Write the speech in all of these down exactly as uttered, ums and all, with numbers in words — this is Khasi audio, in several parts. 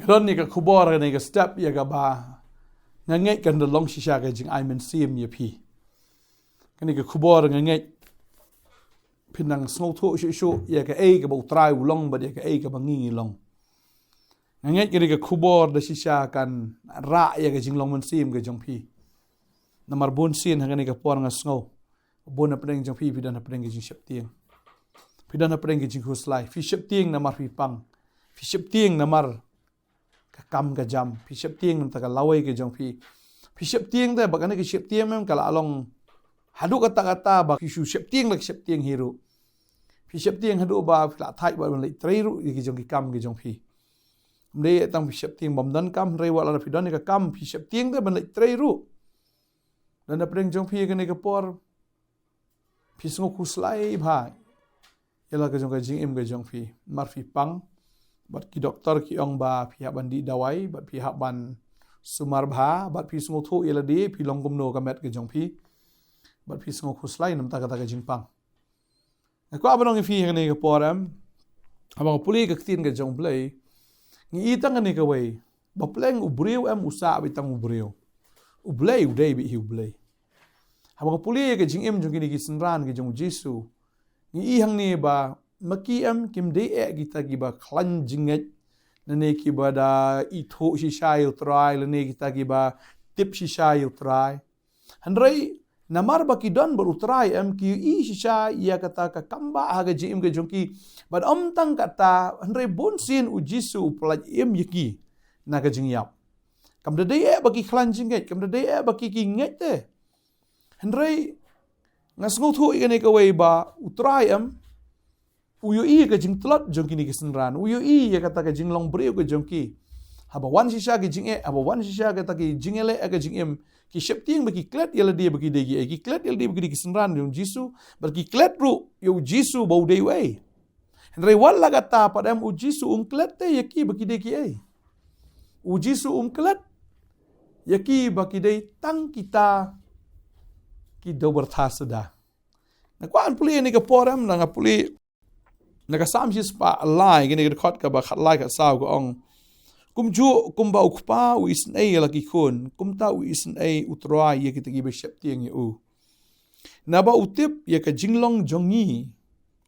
Ka don ïa ka khubor, kane ka step ïa kaba nga ngeit kan da long shisha ka jingai mynsiem ïa phi. Kane ka khubor nga ngeit phi nang sngewthuh shuh shuh ïa kaei kaba U Trai u long bad ïa kaei kaba ngi ngi long. Nga ngeit kane ka khubor da shisha kan rah ïa ka jinglong mynsiem ka jong phi. Namar bun sien ha kane ka por nga sngew bun na pdeng jong phi, phi don na pdeng ka jingsheptieng. Phi don na pdeng ka jingkhuslai. Phi sheptieng namar phi pang. Phi sheptieng namar ka kam ka jam. Phi sheptieng namar ka lawei ka jong phi. Phi sheptieng te ba kane ka sheptieng mem ka la long haduh katta katta ba phi shu sheptieng la ka sheptieng hi ruh. Phi sheptieng haduh ba phi la thait ba ban leit trei ruh ïa ki jong ki kam ki jong phi. Ym dei tang phi sheptieng bym don kam, hynrei wat la phi don ïa ka kam phi sheptieng te ban leit trei ruh. Don na pdeng jong phi kane ka por phi sngewkhuslai bha ïa la ka jong ka jingim ka jong phi. Namar phi pang, bad ki doktor ki ong ba phi hap ban dih dawai, bad phi hap ban sumar bha, bad phi sngewthuh ïa lade phi long kumno ka met ka jong phi. Bad phi sngewkhuslai namar kata ka jingpang. Nga kwah ban ong ïa phi ha kane ka por em, haba nga pule ka ktien ka jong U Blei, ngi i tang kane kawei, ba pleng u briew em u sah beit tang u briew. U Blei u dei beit hi U Blei. Haba nga pule ka jingim jong kine ki synran ki jong U Jisu, ngi i hangne ba ma ki em kim dei eh kita kiba khlaiñ jingngeit, lane kiba da ithuh shisha ïa U Trai, lane kita kiba tip shisha ïa U Trai. Hynrei namar ba ki don bad U Trai em ki i shisha ïa kata ka kambah ha ka jingim ka jong ki. Bad ym tang kata, hynrei bun sien U Jisu u pyllait im ïa ki na ka jingïap. Kam da dei eh ba ki khlaiñ jingngeit, kam da dei eh ba ki ki ngeit te. Hynrei nga sngewthuh ïa kane kawei ba U Trai em u ïohi ïa ka jingtlot jong kine ki synran, u ïohi ïa kata ka jinglong briew ka jong ki. Haba wan shisha ki jingeh, haba wan shisha kata ki jingeh leh ha ka jingim, ki sheptieng ba ki klet ïa lade ba ki dei kiei, ki klet ïa lade ba ki dei ki synran jong U Jisu, bad ki klet ruh ïa U Jisu ba u dei uei. Hynrei wat la kata pat em U Jisu um klet te ïa ki ba ki dei kiei. U Jisu um klet ïa ki ba ki dei tang kita ki dewbyrtha suda. Nga kwah ban pule ïa kane ka por em, nga pule na ka Salm shispah lai, kane ka dkhot kaba khatlai khatsaw ka ong, kumjuh kumba u kpa u isynei ïa la ki khun, kumta u isynei U Trai ïa kita kiba sheptieng ïa u. Naba u tip ïa ka jinglong jong ngi,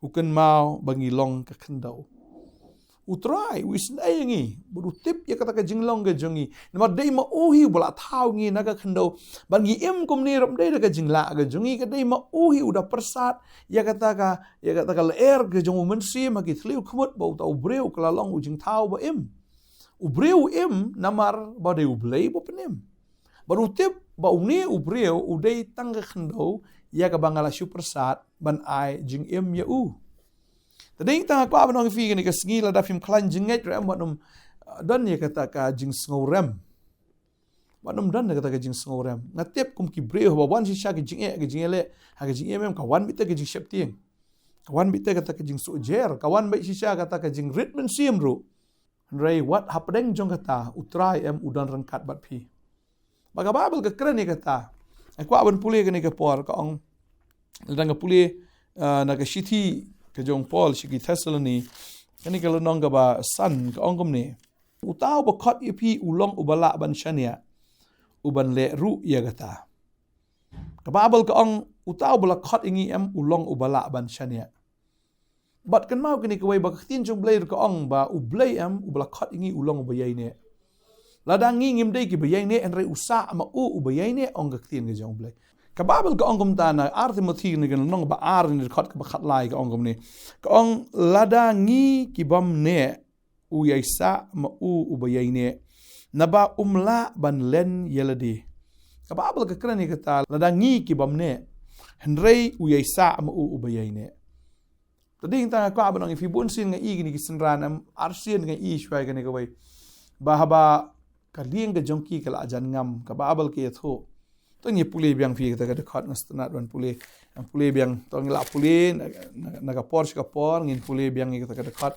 u kynmaw ba ngi long ka khyndew. U Trai u isynei ïa ngi, bad u tip ïa kata ka jinglong ka jong ngi. Namar dei ma u hi uba la thaw ngi na ka khyndew. Bad ngi im kumne ruh ym dei da ka jinglah ka jong ngi, ka dei ma u hi u da pyrsad ïa kata ka, ïa kata ka lyer ka jong u Mynsiem ha ki thliew khmut ba uta u briew ka la long u jingthaw ba im. U briew u im namar ba dei U Blei ba pynim. Bad u tip ba une u briew u dei tang ka khyndew ïa kaba nga la shu pyrsad ban ai jingim ïa u. Te dei tang nga kwah ban ong ïa phi kane ka sngi, lada phim khlaiñ jingngeit ruh em, wat nym, uh, don ïa kata ka jingsngewrem. Wat nym don ïa kata ka jingsngewrem. Nga tip kum ki briew haba wan shisha ki jingeh, ki jingeh leh ha ka jingim em, ka wan beit te ka jingsheptieng. Ka wan beit te kata ka jingsuhjer, ka wan beit shisha kata ka jingrit mynsiem ruh. Hynrei wat hapdeng jong kata U Trai em u don ryngkat bad phi. Ba ka Baibl ka kren ïa kata. Nga kwah ban pule kane ka por, ka ong, lada nga pule, ah, na ka shithi ka jong u Paul sha ki Thessaloni, kane ka lynnong kaba san, ka ong kumne: Uta uba khot ïa phi u long uba lah ban shaniah, uban leh ruh ïa kata. Ka Baibl ka ong, uta uba la khot ïa ngi em u long uba lah ban shaniah. Bad kynmaw kane kawei ba ka ktien jong U Blei ruh ka ong ba U Blei em uba la khot ïa ngi u long uba ïaineh. Lada ngi ngim dei kiba ïaineh, hynrei u sah ma u uba ïaineh, ong ka ktien ka jong U Blei. Ka Baibl ka ong kumta na ar Timothi kane ka lynnong ba ar, kane ka dkhot kaba khatlai, ka ong kumne. Ka ong, lada ngi kibym neh, u ïaisah ma u uba ïaineh, naba um lah ban len ïa lade. Ka Baibl ka kren ïa kata, lada ngi kibym neh, hynrei u ïaisah ma u uba ïaineh. Te dei tang nga kwah ban ong ïa phi, bun sien nga i kine ki synran em, arsien nga i shuwa ïa kane kawei, ba haba ka lieng ka jong ki ka la jan ngam, ka Baibl ka ïathuh. To ngin pule biang phi kata ka dkhot, nga sngewtynnat ban pule. Ngan pule biang, to ngin la pule na, na, na ka por sha ka por, ngin pule biang ïa kata ka dkhot.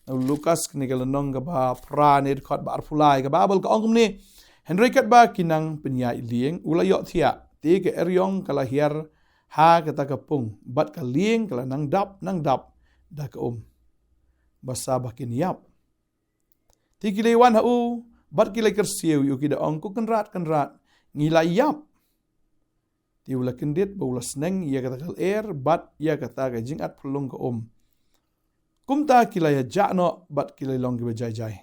Na Lukas kane ka lynnong kaba phra, ne dkhot ba arphew lai, ka Baibl ka ong kumne: Hynrei katba ki nang pynïaid lieng, u la ïohthiah, te ka eriong ka la hiar ha kata ka pung, bad ka lieng ka la nang dap, nang dap da ka um, basa ba kin ïap. Te ki la wan ha u, bad ki la kyrsiew ïa u, ki da ong, Ko Kynrad, Kynrad, ngi la ïap. Te u la kyndit bad u la sneng ïa kata ka lyer bad ïa kata ka jingat phyllung ka um. Kumta ki la ïa jah noh bad ki la long kiba jai jai.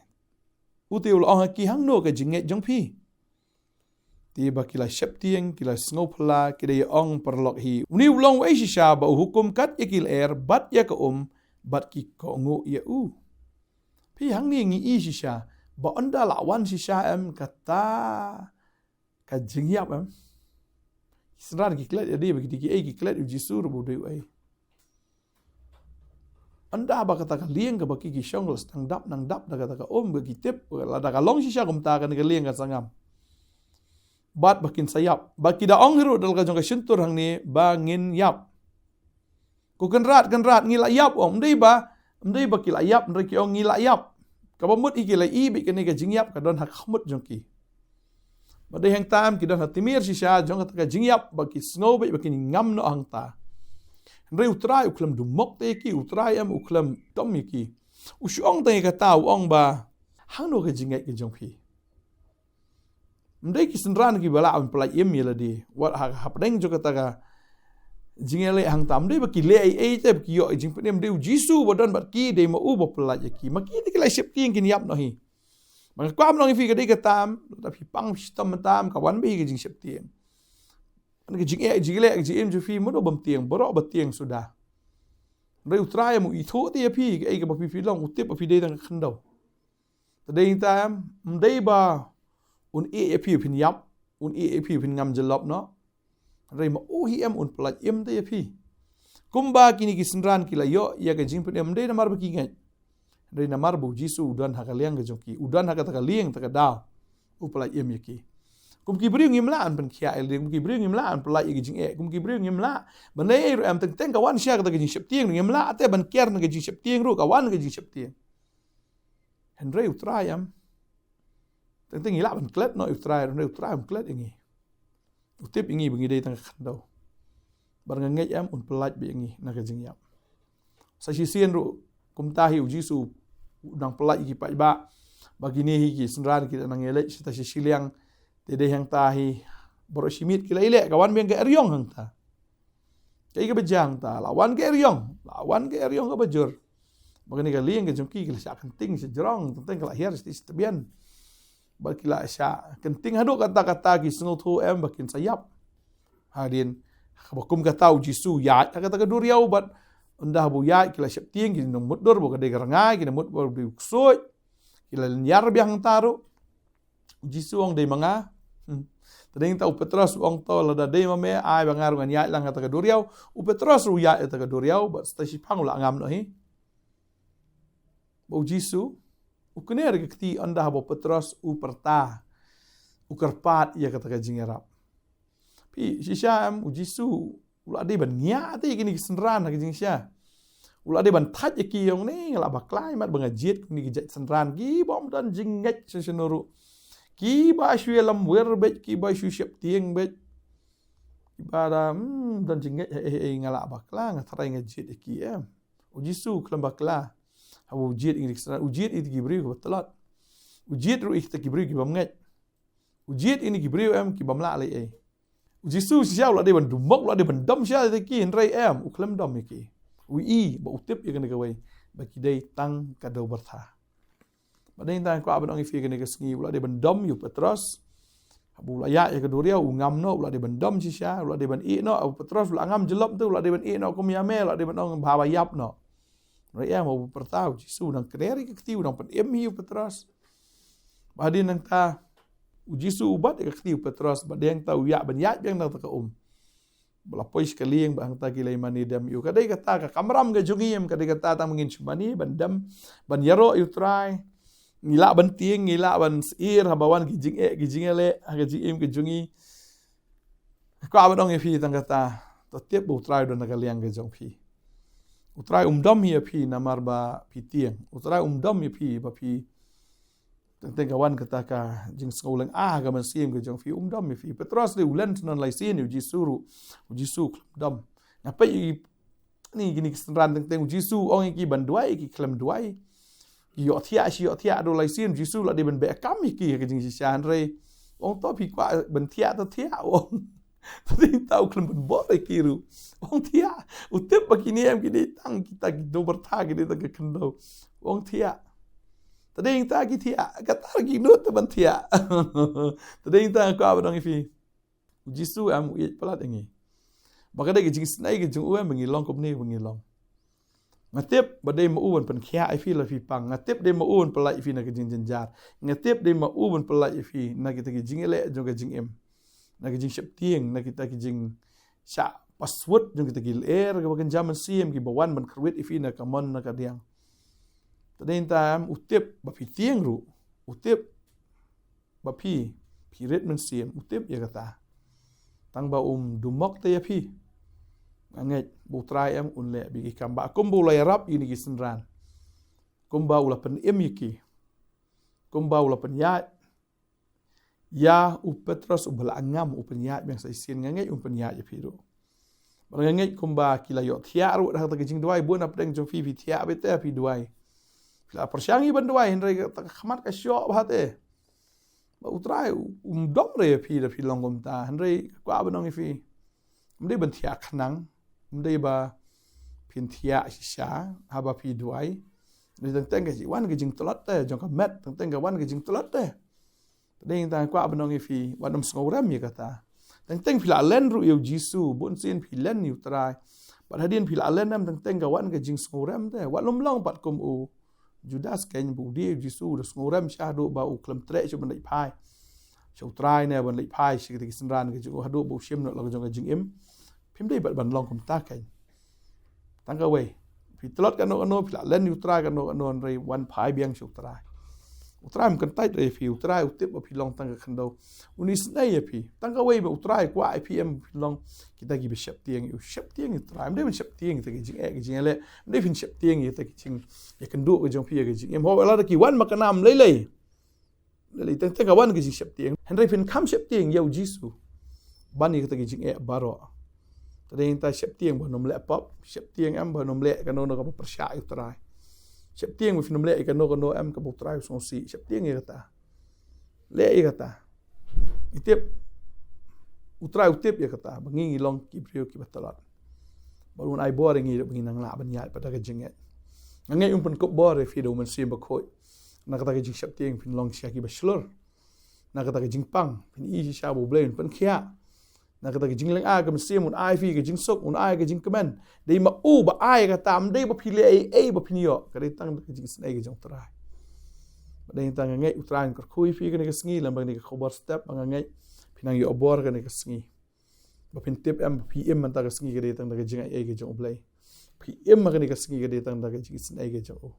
U te u la ong ha ki, Hangno ka jingngeit jong phi? Te ba ki la sheptieng, ki la sngewphylla, ki da ïa ong paralok hi, Une u long uei shisha ba u hukum kat ïa ki lyer bad ïa ka um, bad ki kohnguh ïa u? Phi, hangne ngi i shisha ba ynda la wan shisha em kata ka jingïap em. Ki synran ki klet ïa dei ba ki dei kiei, ki klet ïa u Jisu ruh ba u dei uei. Ynda ba kata ka lieng kaba ki, ki shong ka la sdang dap nang dap da kata ka um, ba ki tip lada ka long shisha kumta kane ka lieng kan sa ngam. Bad ba kin sa ïap. Ba ki da ong hi ruh da la ka jong ka shyntur hangne ba ngin ïap. Ko Kynrad, Kynrad, ngi la ïap, ong. Ym dei ba, ym dei ba ki la ïap, hynrei ki ong ngi la ïap. Kaba mut hi ki la i beit kane ka jingïap ka don ha khmut jong ki. Ba dei hangta em ki don ha tmier shisha jong kata ka jingïap ba ki sngew beit ba kin ngam noh hangta. Hynrei U Trai u khlem dum mok te ïa ki, U Trai em u khlem dom ïa ki. U shu ong tang ïa kata, u ong ba, Hangno ka jingngeit ka jong phi? Ym dei ki synran kiba lah ban pyllait im ïa lade. Wat ha, hapdeng jong kata ka jingïaleh hangta, ym dei ba ki leh ei ei te ba ki ïoh jingpynim, ym dei, U Jisu ba don bad ki, dei ma u ba pyllait ïa ki. Ma ki te ki la sheptieng kin ïap noh hi. Ba nga kwah ban ong ïa phi ka dei kata em, lada phi pang shitom mynta em, ka wan beit hi ka jingsheptieng. Ka jingeh, jingïaleh, jingim jong phi mano bym tieng, baroh ba tieng suda. Hynrei U Trai em u ithuh te ïa phi kaei kaba phi, phi long, u tip ba phi dei tang ka khyndew. Te dei hangta em, ym dei ba un ïeh ïa phi phin ïap, un ïeh ïa phi phin ngam jyllop noh. Hynrei ma u hi em un pyllait im te ïa phi. Kumba kine ki synran ki la ïoh ïa ka jingpynim, ym dei namar ba ki ngeit, hynrei namar ba U Jisu u don ha ka liang ka jong ki, u don ha kata ka liang, kata ka daw, u pyllait im ïa ki. Kum ki briew ngim lah ban pynkhiah ïa lade, kum ki briew ngim lah ban pyllait ïa ka jingeh, kum ki briew ngim lah ban leh ei ruh em, teng teng ka wan sha kata ka jingsheptieng, ngim lah te ban ker na ka jingsheptieng ruh, ka wan ka jingsheptieng. Hynrei U Trai em, teng teng ngi lah ban klet noh ïa U Trai, hynrei U Trai um klet ïa ngi. U tip ïa ngi ba ngi dei tang ka khyndew. Bad nga ngeit em un pyllait beit ïa ngi na ka jingïap. Sa shisien ruh kumta hi U Jisu u dang pyllait ïa ki paidbah. Ba kine hi ki synran ki dang ïaleit shata shi shiliang. Te dei hangta hi baroh shi miet ki la ïaleh, ka wan biang ka eriong hangta. Kaei kaba jia hangta, la wan ka eriong, la wan ka eriong kaba jur. Ba kane ka liang ka jong ki, ki la shah kynting shajrong, teng teng ka la hiar shati shatbian. Ba ki la shah kynting haduh katta katta, ki sngewthuh em ba kin sa ïap. Hadien kaba kum kata U Jisu u ïaid ha kata ka duriaw bad ynda ba u ïaid ki la sheptieng, ki nang mutdur ba ka dei ka rngai, ki nang mutdur ba u ksuid. Ki la lynñiar biang hangta ruh. U Jisu u ong, dei ma nga. Hmm. Te dei hangta u Petros u ong, to lada dei ma me, ai ba nga ruh ngan ïaid lang ha kata ka duriaw. U Petros ruh u ïaid ha kata ka duriaw bad sa shipang u la ngam noh hi. Ba U Jisu u kner ïa ka kti ynda ba u Petros u pyrta, u kyrpad ïa kata ka jingïarap. Phi, shisha em U Jisu u la dei ban ngiah te ïa kine ki synran ha ka jingshisha. U la dei ban thait ïa ki, ong ne, nga la bakla imat ba nga jied kine ki jait synran kiba ym don jingngeit sha shano ruh. Kiba shu ïalam wir beit, kiba shu sheptieng beit. Kiba da, hmm, don jingngeit, eh, eh, eh, nga la bakla, nga tharai nga jied ïa ki em. U Jisu u khlem bakla. Haba u jied ïa kine ki synran, u jied ïa ki briew kiba tlot. U jied ruh ïa kita ki briew kiba ym ngeit. U jied ïa kine ki briew em kiba ym lah lei ei. U Jisu shisha u la dei ban dumok, u la dei ban dom shisha ïa ki, hynrei em, u khlem dom ïa ki. U i, ba u tip ïa kane kawei, ba ki dei tang ka dewbyrtha. Ba dei tang kwah ban ong ïa phi kane ka sngi, u la dei ban dom ïa u Petros. Haba u la ïaid ïa ka duriaw, u ngam noh, u la dei ban dom shisha, u la dei ban ïeh noh, u Petros u la ngam jyllop te, u la dei ban ïeh noh kum ïa me, u la dei ban ong ba haba ïap noh. Hynrei em, u pyrta, U Jisu u dang kner ïa ka kti, u dang pynim hi ïa u Petros. Ba hadien nangta, U Jisu u bat ïa ka kti u Petros, ba dei hangta u ïaid ban ïaid biang na kata ka um. Ba la poi sha ka lieng, ba hangta ki la ïa mane dem ïa u. Ka dei kata ka kamram ka jong ngi em, ka dei kata tang ba ngin shu mane ban dem, ban ïaroh ïa u Trai. Ngi lah ban tieng, ngi lah ban sheptieng, haba wan ki jingeh, ki jingïaleh ha ka jingim ka jong ngi. Kwah ban ong ïa phi tang kata, to tip ba u Trai u don ha ka liang ka jong phi. U Trai um dom ïa phi namar ba phi tieng. U Trai um dom ïa phi ba phi, teng teng ka wan kata ka jingsngew lynga ha ka mynsiem ka jong phi, um dom ïa phi. Petros dei u len tnat lai sien ïa U Jisu ruh. U Jisu u khlem dom. Nga peit ïa kine ki synran teng teng, U Jisu u ong ïa ki ban duwai, ki khlem duwai. Ki ïohthiah shi ïohthiah haduh lai sien, Jisu la dei ban beh kam ïa ki ha ka jingshisha, hynrei u ong, to phi kwah ban thiah to thiah, u ong. Te dei ta u khlem pynbor ïa ki ruh. U ong thiah. U tip ba kine em ki dei tang kita ki dewbyrtha, ki dei tang ka khyndew. U ong thiah. Te dei ta ki thiah. Kata ki nud te ban thiah. Te dei ta kwah ban ong ïa phi, u Jisu em u ïeit palat ïa ngi. Ba ka dei ka jingisynei ka jong u em ba ngi long kumne ba ngi long. Nga tip ba dei ma u ban pynkhiah ïa phi lada phi pang. Nga tip dei ma u ban pyllait ïa phi na ka jingjynjar. Nga tip dei ma u ban pyllait ïa phi na kita ki jingïaleh jong ka jingim, na ka jingsheptieng, na kita ki jingshah password jong kita ki lyer kiba kynja mynsiem, kiba wan ban kyrwit ïa phi na ka mon na ka diang. Te dei ta em u tip ba phi tieng ruh. U tip ba phi, phi rit mynsiem, u tip ïa kata. Tang ba um dumok te ïa phi. Nga ngeit ba u Trai em un leh bad ki kam ba kumba u la ïarap ïa kine ki synran, kumba u la pynim ïa ki, kumba u la pynïaid ïa u Petros uba la ngam, u pynïaid biang sa shisien, nga ngeit un pynïaid ïa phi ruh. Bad nga ngeit kumba ki la ïohthiah ruh da kata ka jingduwai, bun hapdeng jong phi phi thiah beit te phi duwai. Phi la pyrshang ïa ban duwai hynrei kata ka khmat ka shoh bha te. Ba u Trai u, um dom re ïa phi da phi long kumta, hynrei kwah ban ong ïa phi, ym dei ban thiah khnang, ym dei ba phin thiah shisha haba phi duwai. Hynrei teng teng ka wan ka jingtlot te jong ka met, teng teng ka wan ka jingtlot te. Te dei ta kwah ban ong ïa phi, wat nym sngewrem ïa kata. Teng teng phi la len ruh ïa u Jisu, bun sien phi len ïa u Trai. Bad hadien phi la len em, teng teng ka wan ka jingsngewrem te. Wat nym long pat kum u Judas, keiñ ba u die ïa u Jisu, u da sngewrem sha haduh ba u khlem treh shuh ban leit phai sha u Trai ne ban leit phai sha kita ki synran ka jong u, haduh ba u shim noh la ka jong ka jingim. Phim dei pat ban long kumta keiñ. Tang kawei, phi tlot kano kano, phi la len ïa u Trai kano kano, hynrei wan phai biang sha u Trai. U Trai um kyntait re ïa phi, u Trai u tip ba phi long tang ka khyndew. Un isynei ïa phi. Tang kawei ba u Trai kwah ïa phi em, phi long kita kiba sheptieng ïa u. Sheptieng ïa u Trai. Ym dei ban sheptieng ïa kita ki jingeh ki jingïaleh. Ym dei phin sheptieng ïa kita ki jing, ïakynduh ka jong phi ïa ka jingim. Hooid lada ki wan ma ka nam lei lei, lei lei, teng teng ka wan ka jingsheptieng. Hynrei phin kham sheptieng ïa u Jisu ban ïa kita ki jingeh baroh. Te dei ta sheptieng ba nym leh pop, sheptieng em ba nym leh kano kano kaba pyrshah ïa u Trai. Sheptieng ba phin nym leh ïa kano kano em kaba u Trai u sngewsih. Sheptieng ïa kata. Leh ïa kata. I tip, u Trai u tip ïa kata ba ngi ngi long ki briew kiba tlot. Bad un ai bor ïa ngi ba ngin nang lah ban ïaid pat da ka jingngeit. Nga ngeit un pynkup bor ïa phi da u Mynsiem Bakhuid. Na kata ka jingsheptieng phin long shisha kiba shlur. Na kata ka jingpang phin ïohi shisha ba u Blei un pynkhiah. Na kata ka jinglynga ka mynsiem un ai phi ka jingsuk, un ai ka jingkmen. Dei ma u ba ai kata, ym dei ba phi leh ei ei ba phin ïoh. Ka dei tang da ka jingisynei ka jong u Trai. Bad dei tang nga ngeit u Trai un kyrkhu ïa phi kane ka sngi, lem bad kane ka khubor step, ba nga ngeit phin nang ïoh bor kane ka sngi. Ba phin tip em ba phi im mynta ka sngi ka dei tang da ka jingai ei ka jong u Blei. Phi im ha kane ka sngi ka dei tang da ka jingisynei ka jong u.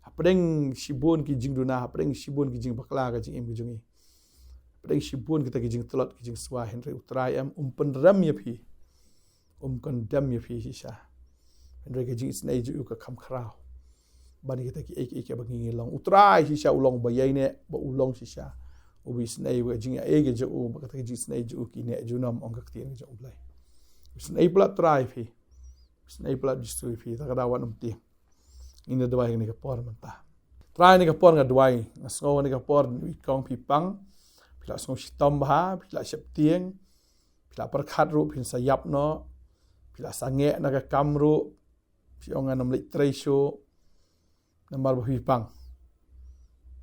Hapdeng shibun ki jingduna, hapdeng shibun ki jingbakla ka jingim ka jong ngi. Hapdeng shibun kita ki jingtlot ki jingswai, hynrei u Trai em um pynrem ïa phi. Um condemn ïa phi shisha. Hynrei ka jingisynei jong u ka kham khraw ban ïa kita kiei kiei kiba ngi ngi long. U Trai shisha u long ba ïaineh, ba u long shisha uba isynei ba ka jingaiei ka jong u, ba kata ka jingisynei jong u ki neh junom, ong ka ktien ka jong u Blei. U isynei palat Trai ïa phi. U isynei palat Jisu ïa phi. Ta ka daw wat nym tieng. Ngin da duwai kane ka por mynta. Trai, kane ka por nga duwai, nga sngew kane ka por, i kong phi pang, phi la sngew shitom bha, phi la sheptieng, phi la pyrkhat ruh phin sa ïap noh, phi la sangeh na ka kam ruh, phi ong ngan ym leit trei shuh. Namar ba phi pang.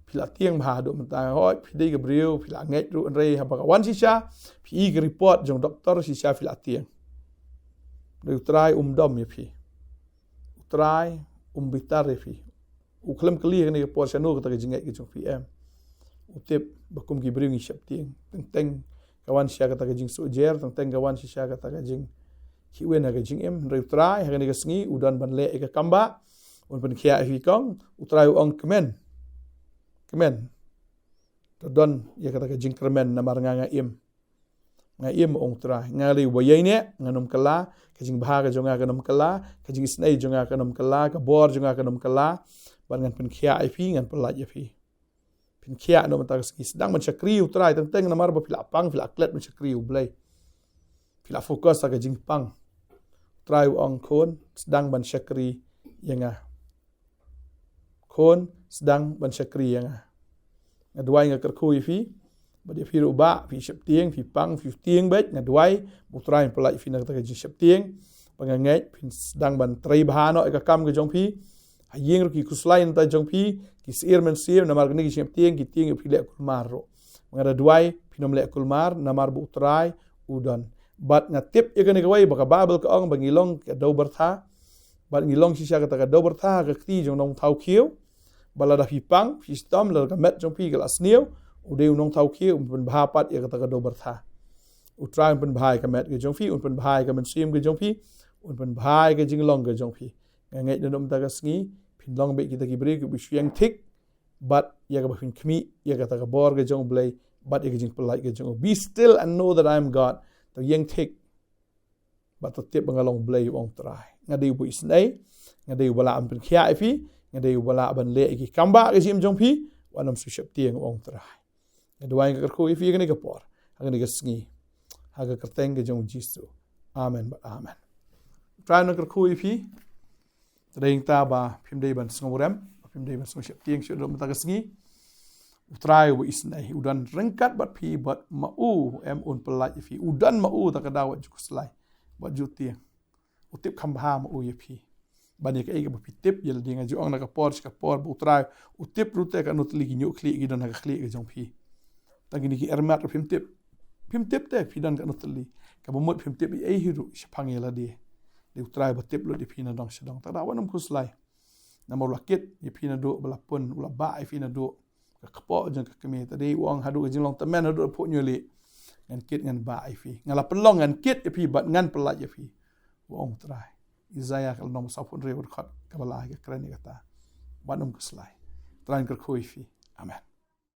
Phi la tieng bha haduh mynta, hooid phi dei ka briew, phi la ngeit ruh, hynrei haba ka wan shisha, phi i ka report jong doktor shisha phi la tieng. Hynrei u Trai um dom ïa phi. U Trai um bitar ïa phi. U khlem kylli ha kane ka por shano kata ka jingngeit ka jong phi em. U tip ba kum ki briew ngi sheptieng. Teng teng ka wan shisha kata ka jingsuk jer, teng teng ka wan shisha kata ka jingkhih win ha ka jingim. Hynrei u Trai ha kane ka sngi u don ban leh ïa ka kam ba un pynkhiah ïa phi kong. U Trai u ong kmen. Kmen. To don ïa kata ka jingkyrmen namar nga nga im. Nga im, ong u Trai. Nga dei uba ïaineh, ngan ym kylla. Ka jingbha ka jong nga kan ym kylla, ka jingisynei jong nga kan ym kylla, ka bor jong nga kan ym kylla. Bad ngan pynkhiah ïa phi, ngan pyllait ïa phi. Pynkhiah noh mynta ka sngi, sdang ban shakri ïa u Trai teng teng namar ba phi la pang, phi la klet ban shakri ïa u Blei. Phi la focus ha ka jingpang. U Trai u ong khun, sdang ban shakri ïa nga. khun, sdang ban shakri ïa nga. Nga duwai, nga kyrkhu ïa phi, bad ïa phi ruh bah, phi sheptieng, phi pang, phi tieng bad, nga duwai ba U Trai un pyllait ïa phi na kata ka jingsheptieng, ba nga ngeit phin sdang ban trei bha noh ïa ka kam ka jong phi. Ha ïing ruh ki khuslai na ka bynta jong phi ki syier mynsiem, namar kine ki sheptieng ki tieng ïa phi leh kulmar ruh. Nga da duwai phin ym leh kulmar, namar ba U Trai u don. Bad nga tip ïa kane kawei ba ka Baibl ka ong ba ngi long ka dew byrtha, bad ngi long shisha kata ka dew byrtha ha ka kti jong u nongthaw khiew. Bad lada phi pang, phi shitom, lada ka met jong phi ka la sniew, u dei u nongthaw khiew un pynbha pat ïa kata ka dew byrtha. U Trai un pynbha ïa ka met ka jong phi, un pynbha ïa ka mynsiem ka jong phi, un pynbha ïa ka jinglong ka jong phi. Nga ngeit naduh mynta ka sngi phin long beit kita ki briew kiba shu ïeng thik bad ïa kaba phin khmih ïa kata ka bor ka jong U Blei bad ïa ka jingpyllait ka jong U. Be still and know that I am God. To ïeng thik bad to tip ba nga long U Blei, u ong U Trai. Nga dei uba isynei, nga dei uba lah ban pynkhiah ïa phi, nga dei uba lah ban leh ïa ki kam ba ka jingim jong phi. Wat nym shu sheptieng, u ong U Trai. Nga duwai, nga kyrkhu ïa phi ha kane ka por, ha kane ka sngi, ha ka kyrteng ka jong U Jisu. Amen bad amen. U Trai un kyrkhu ïa phi. Te dei hangta ba phim dei ban sngew rem, ba phim dei ban sngew sheptieng shuh naduh mynta ka sngi. U Trai uba isynei u don ryngkat bad phi, bad ma u em un pyllait ïa phi. U don ma u da ka daw wat ju khuslai, wat ju tieng. U tip kham bha ma u ïa phi. Ban ïa kaei kaba phi tip ïa lade. Nga ju ong na ka por sha ka por ba U Trai u tip ruh te katno tylli ki ñiuh khlieh ki don ha ka khlieh ka jong phi. Tang kine ki ermat ruh phim tip. Phim tip te phi don katno tylli. Kaba mut phim tip ei ei hi ruh shaphang ïa lade. Dei U Trai ba tip lut ïa phi na dong sha dong. Te da wat nym khuslai. Namar u la kit ïa phi naduh ba la pun, u la bah ïa phi naduh ka kpoh jong ka kmie. Te dei u ong haduh ka jinglong tymmen, haduh la phuh ñiuh lieh, ngan kit ngan bah ïa phi. Nga la pynlong ngan kit ïa phi bad ngan pyllait ïa phi, u ong U Trai. Isaïah ka lynnong ba sawphew hynriew, dkhot kaba lai ka kren ïa kata. Wat nym khuslai. U Trai un kyrkhu ïa phi. Amen.